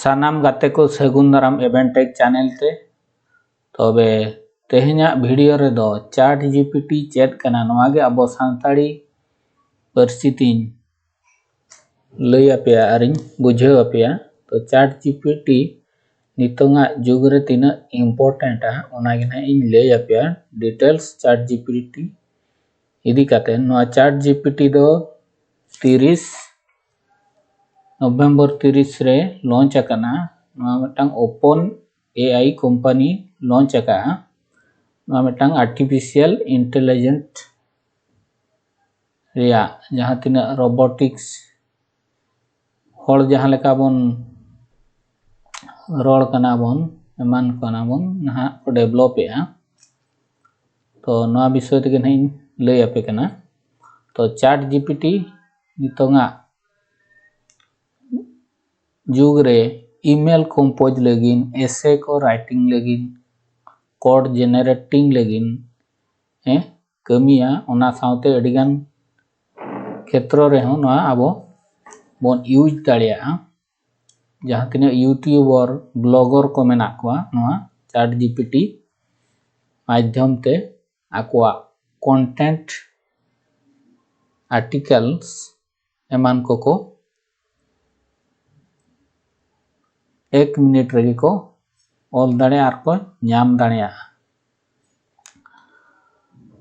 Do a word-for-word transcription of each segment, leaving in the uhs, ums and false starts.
ᱥᱟᱱᱟᱢ ᱜᱟᱛᱮ ᱠᱚ ᱥᱟᱹᱜᱩᱱ ᱫᱟᱨᱟᱢ Eventech channel ᱛᱮ᱾ ᱛᱚᱵᱮ ᱛᱮᱦᱮᱧᱟᱜ video ᱨᱮᱫᱚ ChatGPT ᱪᱮᱫ ᱠᱟᱱᱟ, ᱱᱚᱣᱟ ᱜᱮ ᱟᱵᱚ ᱥᱟᱱᱛᱟᱲᱤ ᱯᱟᱹᱨᱥᱤ ᱛᱤᱧ ᱞᱟᱹᱭ ᱟᱯᱮᱭᱟ ᱟᱨᱤᱧ ᱵᱩᱡᱷᱟᱹᱣ ᱟᱯᱮᱭᱟ᱾ ᱛᱚ ChatGPT ᱱᱤᱛᱚᱝᱟᱜ ᱡᱩᱜᱽ ᱨᱮ ᱛᱤᱱᱟᱹᱜ important ᱟ, ᱚᱱᱟ ᱜᱮ ᱱᱟᱦᱟᱜ ᱤᱧ ᱞᱟᱹᱭ ᱟᱯᱮᱭᱟ details ChatGPT ᱤᱫᱤ ᱠᱟᱛᱮ᱾ ᱱᱚᱣᱟ ChatGPT ᱫᱚ ᱛᱤᱨᱤᱥ November ᱛᱤᱨᱤᱥ ᱨᱮ launch ᱟᱠᱟᱱᱟ᱾ ᱱᱚᱣᱟ ᱢᱤᱫᱴᱟᱝ OpenAI company launch ᱟᱠᱟᱫᱼᱟ᱾ ᱱᱚᱣᱟ ᱢᱤᱫᱴᱟᱝ artificial intelligent ᱨᱮᱭᱟᱜ ᱡᱟᱦᱟᱸ ᱛᱤᱱᱟᱹᱜ robotics, ᱦᱚᱲ ᱡᱟᱦᱟᱸ ᱞᱮᱠᱟ ᱵᱚᱱ ᱨᱚᱲ ᱠᱟᱱᱟ ᱵᱚᱱ, ᱮᱢᱟᱱ ᱠᱟᱱᱟ ᱵᱚᱱ, ᱱᱟᱦᱟᱜ ᱠᱚ develop ᱮᱫᱼᱟ᱾ ᱛᱚ ᱱᱚᱣᱟ ᱵᱤᱥᱚᱭ ᱛᱮᱜᱮ ᱱᱟᱦᱟᱜ ᱤᱧ ᱞᱟᱹᱭ ᱟᱯᱮ ᱠᱟᱱᱟ᱾ ᱛᱚ ChatGPT ᱱᱤᱛᱚᱝᱟᱜ ᱡᱩᱜᱽ ᱨᱮ email compose ᱞᱟᱹᱜᱤᱫ, essay ᱠᱚ writing ᱞᱟᱹᱜᱤᱫ, code generating ᱞᱟᱹᱜᱤᱫ ᱮ ᱠᱟᱹᱢᱤᱭᱟ᱾ ᱚᱱᱟ ᱥᱟᱶᱛᱮ ᱟᱹᱰᱤᱜᱟᱱ ᱠᱷᱮᱛᱨᱚ ᱨᱮᱦᱚᱸ ᱱᱚᱣᱟ ᱟᱵᱚ ᱵᱚᱱ use ᱫᱟᱲᱮᱭᱟᱜᱼᱟ᱾ ᱡᱟᱦᱟᱸ ᱛᱤᱱᱟᱹᱜ YouTuber, blogger ᱠᱚ ᱢᱮᱱᱟᱜ ᱠᱚᱣᱟ, ᱱᱚᱣᱟ ChatGPT ᱢᱟᱫᱽᱫᱷᱚᱢ ᱛᱮ ᱟᱠᱚᱣᱟᱜ content, articles ᱮᱢᱟᱱ ᱠᱚᱠᱚ ᱮᱠ ᱢᱤᱱᱤᱴ ᱨᱮᱜᱮ ᱠᱚ ᱚᱞ ᱫᱟᱲᱮᱭᱟᱜᱼᱟ ᱟᱨ ᱠᱚ ᱧᱟᱢ ᱫᱟᱲᱮᱭᱟᱜᱼᱟ᱾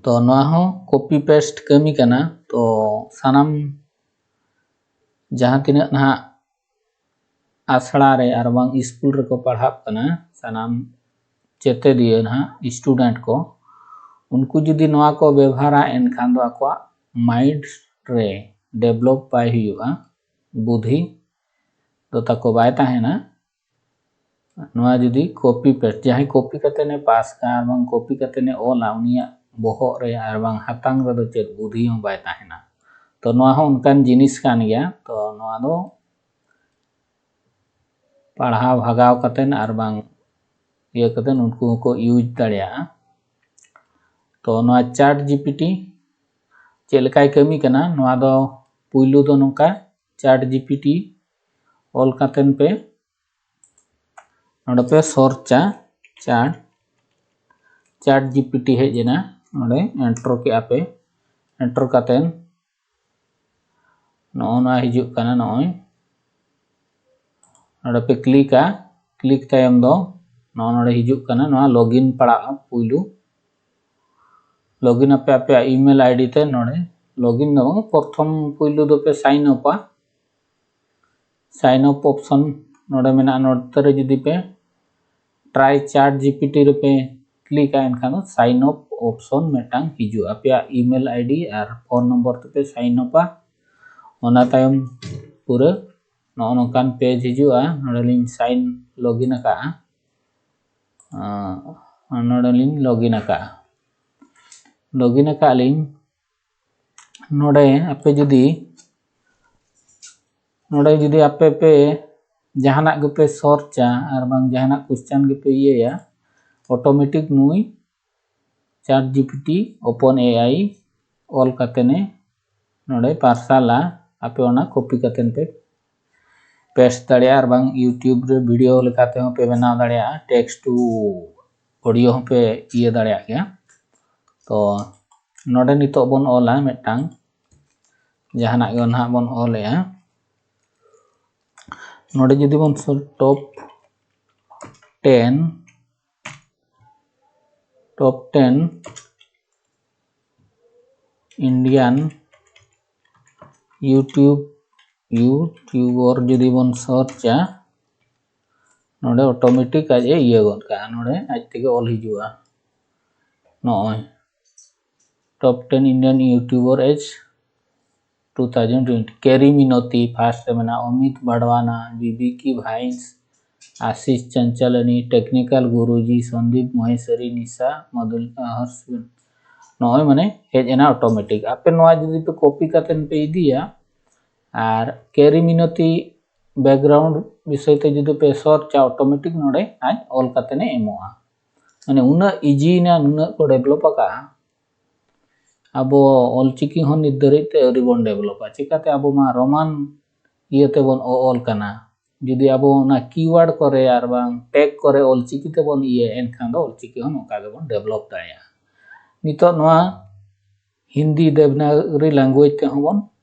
ᱛᱚ ᱱᱚᱣᱟ ᱦᱚᱸ copy paste ᱠᱟᱹᱢᱤ ᱠᱟᱱᱟ᱾ ᱛᱚ ᱥᱟᱱᱟᱢ ᱡᱟᱦᱟᱸ ᱛᱤᱱᱟᱹᱜ ᱱᱟᱦᱟᱜ ᱟᱥᱲᱟ ᱨᱮ ᱟᱨ ᱵᱟᱝ ᱥᱠᱩᱞ ᱨᱮᱠᱚ ᱯᱟᱲᱦᱟᱜ ᱠᱟᱱᱟ, ᱥᱟᱱᱟᱢ ᱪᱮᱛᱮᱫᱤᱭᱟᱹ ᱱᱟᱦᱟᱜ student ᱠᱚ, ᱩᱱᱠᱩ ᱡᱩᱫᱤ ᱱᱚᱣᱟ ᱠᱚ ᱵᱮᱵᱷᱟᱨᱟ, ᱮᱱᱠᱷᱟᱱ ᱫᱚ ᱟᱠᱚᱣᱟᱜ mind ᱨᱮ develop ᱵᱟᱭ ᱦᱩᱭᱩᱜᱼᱟ, ᱵᱩᱫᱷᱤ ᱫᱚ ᱛᱟᱠᱚ ᱵᱟᱭ ᱛᱟᱦᱮᱱᱟ᱾ ᱱᱚᱣᱟ ᱡᱩᱫᱤ copy paste, ᱡᱟᱦᱟᱸᱭ copy ᱠᱟᱛᱮ ᱮ ᱯᱟᱥ ᱠᱟᱜᱼᱟ ᱟᱨ ᱵᱟᱝ copy ᱠᱟᱛᱮ ᱮ ᱚᱞᱟ, ᱩᱱᱤᱭᱟᱜ ᱵᱚᱦᱚᱜ ᱨᱮ ᱟᱨ ᱵᱟᱝ ᱦᱟᱛᱟᱝ ᱨᱮᱫᱚ ᱪᱮᱫ ᱵᱩᱫᱷᱤ ᱦᱚᱸ ᱵᱟᱭ ᱛᱟᱦᱮᱱᱟ᱾ ᱛᱚ ᱱᱚᱣᱟ ᱦᱚᱸ ᱚᱱᱠᱟᱱ ᱡᱤᱱᱤᱥ ᱠᱟᱱ ᱜᱮᱭᱟ᱾ ᱛᱚ ᱱᱚᱣᱟ ᱫᱚ ᱯᱟᱲᱦᱟᱣ ᱵᱷᱟᱜᱟᱣ ᱠᱟᱛᱮ ᱟᱨ ᱵᱟᱝ ᱤᱭᱟᱹ ᱠᱟᱛᱮ ᱩᱱᱠᱩ ᱦᱚᱸᱠᱚ use ᱫᱟᱲᱮᱭᱟᱜᱼᱟ᱾ ᱛᱚ ᱱᱚᱣᱟ ChatGPT ᱪᱮᱫ ᱞᱮᱠᱟᱭ ᱠᱟᱹᱢᱤ ᱠᱟᱱᱟ, ᱱᱚᱣᱟ ᱫᱚ ᱯᱩᱭᱞᱩ ᱫᱚ ᱱᱚᱝᱠᱟ, ChatGPT ᱚᱞ ᱠᱟᱛᱮᱱ ᱯᱮ ᱱᱚᱰᱮ ᱯᱮ ᱥᱚᱨᱪᱟ ᱪᱟᱴ ᱪᱟᱴ ᱡᱤᱯᱤᱴᱤ ᱦᱮᱡ ᱮᱱᱟ᱾ ᱱᱚᱰᱮ ᱮᱱᱴᱟᱨ ᱠᱮᱜᱼᱟ ᱯᱮ᱾ ᱮᱱᱴᱟᱨ ᱠᱟᱛᱮᱫ ᱱᱚᱜᱼᱚ ᱱᱚᱣᱟ ᱦᱤᱡᱩᱜ ᱠᱟᱱᱟ᱾ ᱱᱚᱜᱼᱚᱭ ᱱᱚᱰᱮ ᱯᱮ ᱠᱞᱤᱠᱟ᱾ ᱠᱞᱤᱠ ᱛᱟᱭᱚᱢ ᱫᱚ ᱱᱚᱜᱼᱚ ᱱᱚᱰᱮ ᱦᱤᱡᱩᱜ ᱠᱟᱱᱟ, ᱱᱚᱣᱟ ᱞᱚᱜᱤᱱ ᱯᱟᱲᱟᱜᱼᱟ ᱯᱩᱭᱞᱩ᱾ ᱞᱚᱜᱤᱱ ᱟᱯᱮ ᱟᱯᱮᱭᱟᱜ ᱤᱢᱮᱞ ᱟᱭᱰᱤ ᱛᱮ᱾ ᱱᱚᱰᱮ ᱞᱚᱜᱤᱱ ᱫᱚ ᱵᱟᱝ, ᱯᱨᱚᱛᱷᱚᱢ ᱯᱩᱭᱞᱩ ᱫᱚᱯᱮ ᱥᱟᱭᱤᱱ ᱟᱯᱟ᱾ ᱥᱟᱭᱤᱱ ᱟᱯ ᱚᱯᱥᱚᱱ ᱱᱚᱰᱮ ᱢᱮᱱᱟᱜᱼᱟ᱾ ᱱᱚᱛᱮ ᱨᱮ ᱡᱩᱫᱤ ᱯᱮ ᱴᱨᱟᱭ ᱪᱟᱴ ᱡᱤᱯᱤᱴᱤ ᱨᱮᱯᱮ ᱠᱞᱤᱠᱟ, ᱮᱱᱠᱷᱟᱱ ᱫᱚ ᱥᱟᱭᱤᱱ ᱟᱯ ᱚᱯᱥᱚᱱ ᱢᱤᱫᱴᱟᱝ ᱦᱤᱡᱩᱜᱼᱟ᱾ ᱟᱯᱮᱭᱟᱜ ᱤᱢᱮᱞ ᱟᱭᱰᱤ ᱟᱨ ᱯᱷᱳᱱ ᱱᱚᱢᱵᱚᱨ ᱛᱮᱯᱮ ᱥᱟᱭᱤᱱ ᱟᱯᱟ᱾ ᱚᱱᱟ ᱛᱟᱭᱚᱢ ᱯᱩᱨᱟᱹ ᱱᱚᱜᱼᱚ ᱱᱚᱝᱠᱟᱱ ᱯᱮᱡᱽ ᱦᱤᱡᱩᱜᱼᱟ᱾ ᱱᱚᱰᱮ ᱞᱤᱧ ᱥᱟᱭᱤᱱ ᱞᱚᱜᱤᱱ ᱟᱠᱟᱫᱼᱟ᱾ ᱟᱸ, ᱱᱚᱰᱮ ᱞᱤᱧ ᱞᱚᱜᱤᱱ ᱟᱠᱟᱫᱼᱟ᱾ ᱞᱚᱜᱤᱱ ᱟᱠᱟᱫ ᱞᱤᱧ᱾ ᱱᱚᱰᱮ ᱟᱯᱮ ᱡᱩᱫᱤ ᱱᱚᱰᱮ ᱡᱩᱫᱤ ᱟᱯᱮ ᱯᱮ ᱡᱟᱦᱟᱱᱟᱜ ᱜᱮᱯᱮ ᱥᱚᱨᱪᱟ ᱟᱨ ᱵᱟᱝ ᱡᱟᱦᱟᱱᱟᱜ ᱠᱚᱥᱪᱟᱱ ᱜᱮᱯᱮ ᱤᱭᱟᱹᱭᱟ, ᱚᱴᱳᱢᱮᱴᱤᱠ ᱱᱩᱭ ᱪᱟᱴ ᱡᱤᱯᱤᱴᱤ ᱳᱯᱮᱱ ᱮ ᱟᱭ ᱚᱞ ᱠᱟᱛᱮᱱᱮ ᱱᱚᱰᱮ ᱯᱟᱨᱥᱟᱞᱟ᱾ ᱟᱯᱮ ᱚᱱᱟ ᱠᱚᱯᱤ ᱠᱟᱛᱮᱱ ᱯᱮ ᱯᱮᱥᱴ ᱫᱟᱲᱮᱭᱟᱜᱼᱟ, ᱟᱨ ᱵᱟᱝ ᱭᱩᱴᱤᱭᱩᱵᱽ ᱨᱮ ᱵᱷᱤᱰᱤᱭᱳ ᱞᱮᱠᱟ ᱛᱮᱦᱚᱸ ᱯᱮ ᱵᱮᱱᱟᱣ ᱫᱟᱲᱮᱭᱟᱜᱼᱟ, ᱴᱮᱠᱥᱴ ᱴᱩ ᱚᱰᱤᱭᱳ ᱦᱚᱸᱯᱮ ᱤᱭᱟᱹ ᱫᱟᱲᱮᱭᱟᱜ ᱜᱮᱭᱟ᱾ ᱛᱚ ᱱᱚᱰᱮ ᱱᱤᱛᱚᱜ ᱵᱚᱱ ᱚᱞᱟ ᱢᱤᱫᱴᱟᱝ, ᱡᱟᱦᱟᱱᱟᱜ ᱜᱮ ᱱᱟᱦᱟᱜ ᱵᱚᱱ ᱚᱞᱮᱜᱼᱟ᱾ ᱱᱚᱰᱮ ᱡᱩᱫᱤ ᱵᱚᱱ ᱴᱚᱯ ᱴᱮᱱ ᱴᱚᱯ ᱴᱮᱱ ᱤᱱᱰᱤᱭᱟᱱ ᱭᱩᱴᱤᱭᱩᱵᱽ ᱭᱩᱴᱤᱭᱩᱵᱚᱨ ᱡᱩᱫᱤ ᱵᱚᱱ ᱥᱟᱨᱪᱟ, ᱱᱚᱰᱮ ᱚᱴᱳᱢᱮᱴᱤᱠ ᱟᱡ ᱮ ᱤᱭᱟᱹ ᱜᱚᱫ ᱠᱟᱜᱼᱟ᱾ ᱱᱚᱰᱮ ᱟᱡ ᱛᱮᱜᱮ ᱚᱞ ᱦᱤᱡᱩᱜᱼᱟ᱾ ᱱᱚᱜᱼᱚᱭ top ten Indian YouTuber edge two thousand twenty. ᱠᱮᱨᱤ ᱢᱤᱱᱚᱛᱤ ᱯᱷᱟᱥᱴ ᱨᱮ ᱢᱮᱱᱟᱜᱼᱟ, ᱚᱢᱤᱛ ᱵᱟᱰᱣᱟᱱᱟ, ᱵᱤᱵᱤᱠᱤ ᱵᱷᱟᱭᱤᱱᱥ, ᱟᱥᱤᱥ ᱪᱟᱱᱪᱟᱞᱟᱱᱤ, ᱴᱮᱠᱱᱤᱠᱟᱞ ᱜᱩᱨᱩᱡᱤ, ᱥᱚᱱᱫᱤᱯ ᱢᱚᱦᱮᱥᱣᱟᱨᱤ, ᱱᱤᱥᱟ ᱢᱟᱫᱩᱞᱤᱠᱟ, ᱦᱚᱨᱥ᱾ ᱱᱚᱜᱼᱚᱭ ᱢᱟᱱᱮ ᱦᱮᱡ ᱮᱱᱟ ᱚᱴᱳᱢᱮᱴᱤᱠ᱾ ᱟᱯᱮ ᱱᱚᱣᱟ ᱡᱩᱫᱤ ᱯᱮ ᱠᱚᱯᱤ ᱠᱟᱛᱮ ᱯᱮ ᱤᱫᱤᱭᱟ ᱟᱨ ᱠᱮᱨᱤ ᱢᱤᱱᱚᱛᱤ ᱵᱮᱠᱜᱨᱟᱣᱩᱱᱰ ᱵᱤᱥᱚᱭ ᱛᱮ ᱡᱩᱫᱤ ᱯᱮ ᱥᱟᱨᱪᱟ, ᱚᱴᱳᱢᱮᱴᱤᱠ ᱱᱚᱰᱮ ᱟᱡ ᱚᱞ ᱠᱟᱛᱮ ᱮ ᱮᱢᱚᱜᱼᱟ᱾ ᱢᱟᱱᱮ ᱩᱱᱟᱹᱜ ᱤᱡᱤᱭᱮᱱᱟ, ᱱᱩᱱᱟᱹᱜ ᱠᱚ ᱰᱮᱵᱷᱞᱚᱯ ᱟᱠᱟᱫᱼᱟ᱾ ᱟᱵᱚ ᱚᱞᱪᱤᱠᱤ ᱦᱚᱸ ᱱᱤᱛ ᱫᱷᱟᱹᱨᱤᱡ ᱛᱮ ᱟᱹᱣᱨᱤ ᱵᱚᱱ ᱰᱮᱵᱷᱞᱚᱯᱟ᱾ ᱪᱤᱠᱟᱹᱛᱮ ᱟᱵᱚ ᱢᱟ ᱨᱳᱢᱟᱱ ᱤᱭᱟᱹ ᱛᱮᱵᱚᱱ ᱚ-, ᱚᱞ ᱠᱟᱱᱟ᱾ ᱡᱩᱫᱤ ᱟᱵᱚ ᱚᱱᱟ ᱠᱤᱣᱟᱨᱰ ᱠᱚᱨᱮ ᱟᱨ ᱵᱟᱝ ᱴᱮᱜᱽ ᱠᱚᱨᱮ ᱚᱞᱪᱤᱠᱤ ᱛᱮᱵᱚᱱ ᱤᱭᱟᱹᱭᱟ, ᱮᱱᱠᱷᱟᱱ ᱫᱚ ᱚᱞᱪᱤᱠᱤ ᱦᱚᱸ ᱱᱚᱝᱠᱟ ᱜᱮᱵᱚᱱ ᱰᱮᱵᱷᱞᱚᱯ ᱫᱟᱲᱮᱭᱟᱜᱼᱟ᱾ ᱱᱤᱛᱚᱜ ᱱᱚᱣᱟ ᱦᱤᱱᱫᱤ ᱫᱮᱵᱽᱱᱟᱜᱚᱨᱤ ᱞᱮᱝᱜᱩᱭᱮᱡᱽ ᱛᱮᱦᱚᱸ ᱵᱚᱱ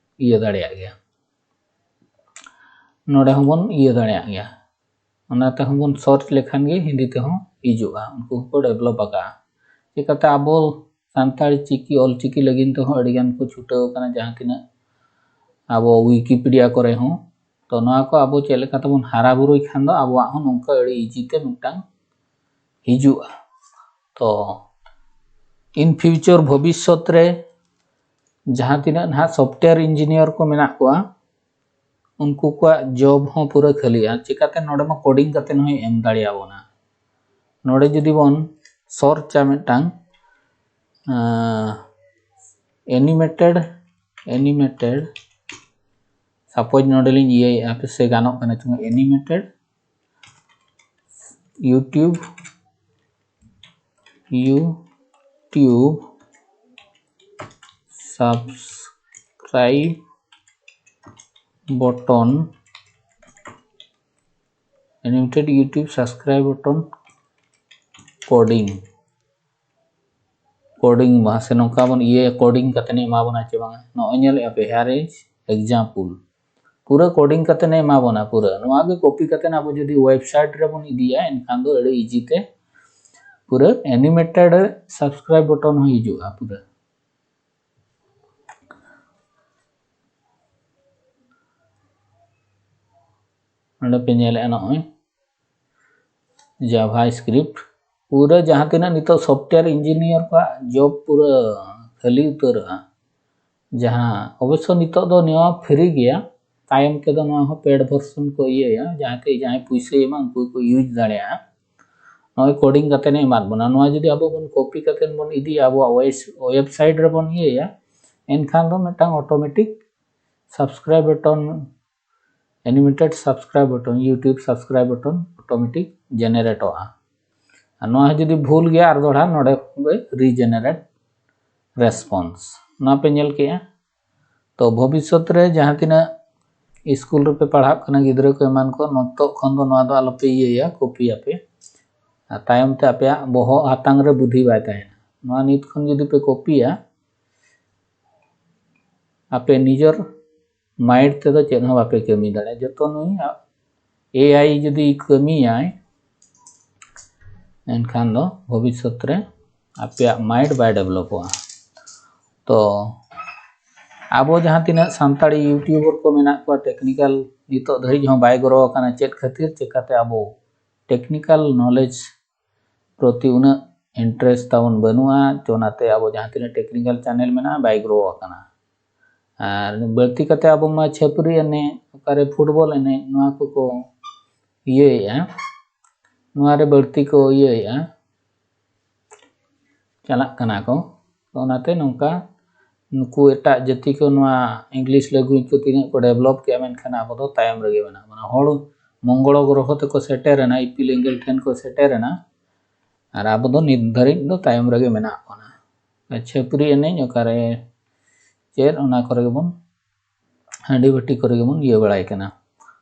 ᱤᱭᱟᱹ ᱫᱟᱲᱮᱭᱟᱜ ᱜᱮᱭᱟ᱾ ᱱᱚᱰᱮ ᱦᱚᱸᱵᱚᱱ ᱤᱭᱟᱹ ᱫᱟᱲᱮᱭᱟᱜ ᱜᱮᱭᱟ᱾ ᱚᱱᱟ ᱛᱮᱦᱚᱸ ᱵᱚᱱ ᱥᱟᱨᱪ ᱞᱮᱠᱷᱟᱱ ᱜᱮ ᱦᱤᱱᱫᱤ ᱛᱮᱦᱚᱸ ᱦᱤᱡᱩᱜᱼᱟ᱾ ᱩᱱᱠᱩ ᱦᱚᱸᱠᱚ ᱰᱮᱵᱷᱞᱚᱯ ᱟᱠᱟᱫᱼᱟ᱾ ᱪᱤᱠᱟᱹᱛᱮ ᱟᱵᱚ ᱥᱟᱱᱛᱟᱲ ᱪᱤᱠᱤ, ᱚᱞᱪᱤᱠᱤ ᱞᱟᱹᱜᱤᱫ ᱛᱮᱦᱚᱸ ᱟᱹᱰᱤᱜᱟᱱ ᱠᱚ ᱪᱷᱩᱴᱟᱹᱣ ᱟᱠᱟᱱᱟ, ᱡᱟᱦᱟᱸ ᱛᱤᱱᱟᱹᱜ ᱟᱵᱚ ᱣᱤᱠᱤᱯᱤᱰᱤᱭᱟ ᱠᱚᱨᱮ ᱦᱚᱸ᱾ ᱛᱚ ᱱᱚᱣᱟ ᱠᱚ ᱟᱵᱚ ᱪᱮᱫ ᱞᱮᱠᱟ ᱛᱮᱵᱚᱱ ᱦᱟᱨᱟ ᱵᱩᱨᱩᱭ ᱠᱷᱟᱱ ᱫᱚ ᱟᱵᱚᱣᱟᱜ ᱦᱚᱸ ᱱᱚᱝᱠᱟ ᱟᱹᱰᱤ ᱤᱡᱤ ᱛᱮ ᱢᱤᱫᱴᱟᱝ ᱦᱤᱡᱩᱜᱼᱟ᱾ ᱛᱚ in future, ᱵᱷᱚᱵᱤᱥᱥᱚᱛ ᱨᱮ ᱡᱟᱦᱟᱸ ᱛᱤᱱᱟᱹᱜ ᱱᱟᱦᱟᱜ ᱥᱚᱯᱷᱴᱣᱮᱭᱟᱨ ᱤᱧᱡᱤᱱᱤᱭᱟᱨ ᱠᱚ ᱢᱮᱱᱟᱜ ᱠᱚᱣᱟ, ᱩᱱᱠᱩ ᱠᱚᱣᱟᱜ ᱡᱚᱵ ᱦᱚᱸ ᱯᱩᱨᱟᱹ ᱠᱷᱟᱹᱞᱤᱜᱼᱟ᱾ ᱪᱤᱠᱟᱹᱛᱮ? ᱱᱚᱰᱮ ᱢᱟ ᱠᱳᱰᱤᱝ ᱠᱟᱛᱮ ᱦᱚᱸᱭ ᱮᱢ ᱫᱟᱲᱮᱭᱟᱵᱚᱱᱟ᱾ ᱱᱚᱰᱮ ᱡᱩᱫᱤ ᱵᱚᱱ ᱥᱟᱨᱪᱟ ᱢᱤᱫᱴᱟᱝ ᱮᱱᱤᱢᱮᱴᱮᱰ, ᱮᱱᱤᱢᱮᱴᱮᱰ, ᱥᱟᱯᱳᱡᱽ ᱱᱚᱰᱮ ᱞᱤᱧ ᱤᱭᱟᱹᱭᱮᱫᱼᱟ, ᱥᱮ ᱜᱟᱱᱚᱜ ᱠᱟᱱᱟ ᱪᱚᱝ, animated YouTube, YouTube subscribe button, animated YouTube subscribe button coding, coding ᱢᱟ ᱥᱮ ᱱᱚᱝᱠᱟ ᱵᱚᱱ ᱤᱭᱟᱹᱭᱟ, ᱠᱳᱰᱤᱝ ᱠᱟᱛᱮ ᱮ ᱮᱢᱟ ᱵᱚᱱᱟ ᱪᱮ ᱵᱟᱝᱟ? ᱱᱚᱜᱼᱚᱭ ᱧᱮᱞᱮᱫᱼᱟ ᱯᱮ, here is example, ᱯᱩᱨᱟᱹ ᱠᱳᱰᱤᱝ ᱠᱟᱛᱮ ᱮ ᱮᱢᱟ ᱵᱚᱱᱟ᱾ ᱯᱩᱨᱟᱹ ᱱᱚᱣᱟ ᱜᱮ ᱠᱚᱯᱤ ᱠᱟᱛᱮ ᱟᱵᱚ ᱡᱩᱫᱤ ᱣᱮᱵᱥᱟᱭᱤᱴ ᱨᱮᱵᱚᱱ ᱤᱫᱤᱭᱟ, ᱮᱱᱠᱷᱟᱱ ᱫᱚ ᱟᱹᱰᱤ ᱤᱡᱤ ᱛᱮ ᱯᱩᱨᱟᱹ ᱮᱱᱤᱢᱮᱴᱮᱰ ᱥᱟᱵᱥᱠᱨᱟᱭᱤᱵ ᱵᱚᱴᱚᱱ ᱦᱚᱸ ᱦᱤᱡᱩᱜᱼᱟ ᱯᱩᱨᱟᱹ᱾ ᱱᱚᱰᱮ ᱯᱮ ᱧᱮᱞᱮᱫᱼᱟ ᱱᱚᱜᱼᱚᱭ JavaScript, ᱯᱩᱨᱟᱹ ᱡᱟᱦᱟᱸ ᱛᱤᱱᱟᱹᱜ ᱱᱤᱛᱚᱜ ᱥᱚᱯᱷᱴᱣᱮᱭᱟᱨ ᱤᱧᱡᱤᱱᱤᱭᱟᱨ ᱠᱚᱣᱟᱜ ᱡᱚᱵ ᱯᱩᱨᱟᱹ ᱠᱷᱟᱹᱞᱤ ᱩᱛᱟᱹᱨᱚᱜᱼᱟ᱾ ᱡᱟᱦᱟᱸ ᱚᱵᱚᱥᱥᱚ ᱱᱤᱛᱚᱜ ᱫᱚ ᱱᱚᱣᱟ ᱯᱷᱨᱤ ᱜᱮᱭᱟ, ᱛᱟᱭᱚᱢ ᱛᱮᱫᱚ ᱱᱚᱣᱟ ᱦᱚᱸ ᱯᱮᱰ ᱵᱷᱟᱨᱥᱚᱱ ᱠᱚ ᱤᱭᱟᱹᱭᱟ, ᱡᱟᱦᱟᱸ ᱛᱮ ᱡᱟᱦᱟᱸᱭ ᱯᱩᱭᱥᱟᱹᱭ ᱮᱢᱟ ᱩᱱᱠᱩ ᱠᱚ ᱤᱭᱩᱡᱽ ᱫᱟᱲᱮᱭᱟᱜᱼᱟ᱾ ᱱᱚᱜᱼᱚᱭ ᱠᱳᱰᱤᱝ ᱠᱟᱛᱮ ᱮ ᱮᱢᱟᱫ ᱵᱚᱱᱟ, ᱱᱚᱣᱟ ᱡᱩᱫᱤ ᱟᱵᱚ ᱵᱚᱱ ᱠᱚᱯᱤ ᱠᱟᱛᱮ ᱵᱚᱱ ᱤᱫᱤᱭᱟ ᱟᱵᱚᱣᱟᱜ ᱣᱮᱵᱥᱟᱭᱤᱴ ᱨᱮᱵᱚᱱ ᱤᱭᱟᱹᱭᱟ, ᱮᱱᱠᱷᱟᱱ ᱫᱚ ᱢᱤᱫᱴᱟᱝ automatic subscribe button, animated subscribe button, YouTube subscribe button automatic ᱡᱮᱱᱟᱨᱮᱴᱚᱜᱼᱟ᱾ ᱟᱨ ᱱᱚᱣᱟ ᱡᱩᱫᱤ ᱵᱷᱩᱞ ᱜᱮᱭᱟ, ᱟᱨ ᱫᱚᱲᱦᱟ ᱱᱚᱰᱮ ᱠᱷᱚᱱ ᱜᱮ ᱨᱤᱡᱮᱱᱟᱨᱮᱴ ᱨᱮᱥᱯᱚᱱᱥ, ᱱᱚᱣᱟ ᱯᱮ ᱧᱮᱞ ᱠᱮᱜᱼᱟ᱾ ᱛᱚ ᱵᱷᱚᱵᱤᱥᱥᱚᱛ ᱨᱮ ᱡᱟᱦᱟᱸ ᱛᱤᱱᱟᱹᱜ ᱥᱠᱩᱞ ᱨᱮᱯᱮ ᱯᱟᱲᱦᱟᱜ ᱠᱟᱱᱟ ᱜᱤᱫᱽᱨᱟᱹ ᱠᱚ ᱮᱢᱟᱱ ᱠᱚ, ᱱᱤᱛᱚᱜ ᱠᱷᱚᱱ ᱫᱚ ᱱᱚᱣᱟ ᱫᱚ ᱟᱞᱚᱯᱮ ᱤᱭᱟᱹᱭᱟ, ᱠᱚᱯᱤᱭᱟᱯᱮ᱾ ᱟᱨ ᱛᱟᱭᱚᱢ ᱛᱮ ᱟᱯᱮᱭᱟᱜ ᱵᱚᱦᱚᱜ ᱦᱟᱛᱟᱝ ᱨᱮ ᱵᱩᱫᱷᱤ ᱵᱟᱭ ᱛᱟᱦᱮᱱᱟ᱾ ᱱᱚᱣᱟ ᱱᱤᱛ ᱠᱷᱚᱱ ᱡᱩᱫᱤ ᱯᱮ ᱠᱚᱯᱤᱭᱟ, ᱟᱯᱮ ᱱᱤᱡᱮᱨ ᱢᱟᱭᱤᱱᱰ ᱛᱮᱫᱚ ᱪᱮᱫ ᱦᱚᱸ ᱵᱟᱯᱮ ᱠᱟᱹᱢᱤ ᱫᱟᱲᱮᱭᱟᱜᱼᱟ᱾ ᱡᱚᱛᱚ ᱱᱩᱭ ᱮ ᱟᱭ ᱡᱩᱫᱤ ᱠᱟᱹᱢᱤᱭᱟᱭ, ᱮᱱᱠᱷᱟᱱ ᱫᱚ ᱵᱷᱚᱵᱤᱥᱥᱚᱛ ᱨᱮ ᱟᱯᱮᱭᱟᱜ ᱢᱟᱭᱤᱱᱰ ᱵᱟᱭ ᱰᱮᱵᱷᱞᱚᱯᱚᱜᱼᱟ᱾ ᱛᱚ ᱟᱵᱚ ᱡᱟᱦᱟᱸ ᱛᱤᱱᱟᱹᱜ ᱥᱟᱱᱛᱟᱲᱤ ᱤᱭᱩᱴᱩᱵᱟᱨ ᱠᱚ ᱢᱮᱱᱟᱜ ᱠᱚᱣᱟ, ᱴᱮᱠᱱᱤᱠᱟᱞ ᱱᱤᱛᱚᱜ ᱫᱷᱟᱹᱨᱤᱡ ᱦᱚᱸ ᱵᱟᱭ ᱜᱨᱳ ᱟᱠᱟᱱᱟ᱾ ᱪᱮᱫ ᱠᱷᱟᱹᱛᱤᱨ? ᱪᱮᱠᱟᱛᱮ ᱟᱵᱚ ᱴᱮᱠᱱᱤᱠᱟᱞ ᱱᱚᱞᱮᱡᱽ ᱯᱨᱚᱛᱤ ᱩᱱᱟᱹᱜ ᱤᱱᱴᱟᱨᱮᱥᱴ ᱛᱟᱵᱚᱱ ᱵᱟᱹᱱᱩᱜᱼᱟ᱾ ᱛᱚ ᱚᱱᱟᱛᱮ ᱟᱵᱚ ᱡᱟᱦᱟᱸ ᱛᱤᱱᱟᱹᱜ ᱴᱮᱠᱱᱤᱠᱟᱞ ᱪᱮᱱᱮᱞ ᱢᱮᱱᱟᱜᱼᱟ, ᱵᱟᱭ ᱜᱨᱳ ᱟᱠᱟᱱᱟ᱾ ᱟᱨ ᱵᱟᱹᱲᱛᱤ ᱠᱟᱛᱮ ᱟᱵᱚ ᱢᱟ ᱪᱷᱟᱹᱯᱨᱤ ᱮᱱᱮᱡ, ᱚᱠᱟᱨᱮ ᱯᱷᱩᱴᱵᱚᱞ ᱮᱱᱮᱡ, ᱱᱚᱣᱟ ᱠᱚᱠᱚ ᱤᱭᱟᱹᱭᱮᱫᱼᱟ, ᱱᱚᱣᱟ ᱨᱮ ᱵᱟᱹᱲᱛᱤ ᱠᱚ ᱤᱭᱟᱹᱭᱮᱫᱼᱟ, ᱪᱟᱞᱟᱜ ᱠᱟᱱᱟ ᱠᱚ᱾ ᱛᱚ ᱚᱱᱟᱛᱮ ᱱᱚᱝᱠᱟ ᱱᱩᱠᱩ ᱮᱴᱟᱜ ᱡᱟᱹᱛᱤ ᱠᱚ ᱱᱚᱣᱟ ᱤᱝᱞᱤᱥ ᱞᱮᱝᱜᱩᱭᱮᱡᱽ ᱠᱚ ᱛᱤᱱᱟᱹᱜ ᱠᱚ ᱰᱮᱵᱷᱞᱚᱯ ᱠᱮᱜᱼᱟ, ᱢᱮᱱᱠᱷᱟᱱ ᱟᱵᱚ ᱫᱚ ᱛᱟᱭᱚᱢ ᱨᱮᱜᱮ ᱢᱮᱱᱟᱜ ᱵᱚᱱᱟ᱾ ᱦᱚᱲ ᱢᱚᱝᱜᱚᱞ ᱜᱨᱚᱦᱚ ᱛᱮᱠᱚ ᱥᱮᱴᱮᱨᱮᱱᱟ, ᱤᱯᱤᱞ ᱮᱸᱜᱮᱞ ᱴᱷᱮᱱ ᱠᱚ ᱥᱮᱴᱮᱨᱮᱱᱟ, ᱟᱨ ᱟᱵᱚ ᱫᱚ ᱱᱤᱛ ᱫᱷᱟᱹᱨᱤᱡ ᱫᱚ ᱛᱟᱭᱚᱢ ᱨᱮᱜᱮ ᱢᱮᱱᱟᱜ ᱵᱚᱱᱟ᱾ ᱪᱷᱟᱹᱯᱨᱤ ᱮᱱᱮᱡ ᱚᱠᱟᱨᱮ ᱪᱮᱫ, ᱚᱱᱟ ᱠᱚᱨᱮ ᱜᱮᱵᱚᱱ, ᱦᱟᱺᱰᱤ ᱵᱷᱟᱹᱴᱤ ᱠᱚᱨᱮ ᱜᱮᱵᱚᱱ ᱤᱭᱟᱹ ᱵᱟᱲᱟᱭ ᱠᱟᱱᱟ᱾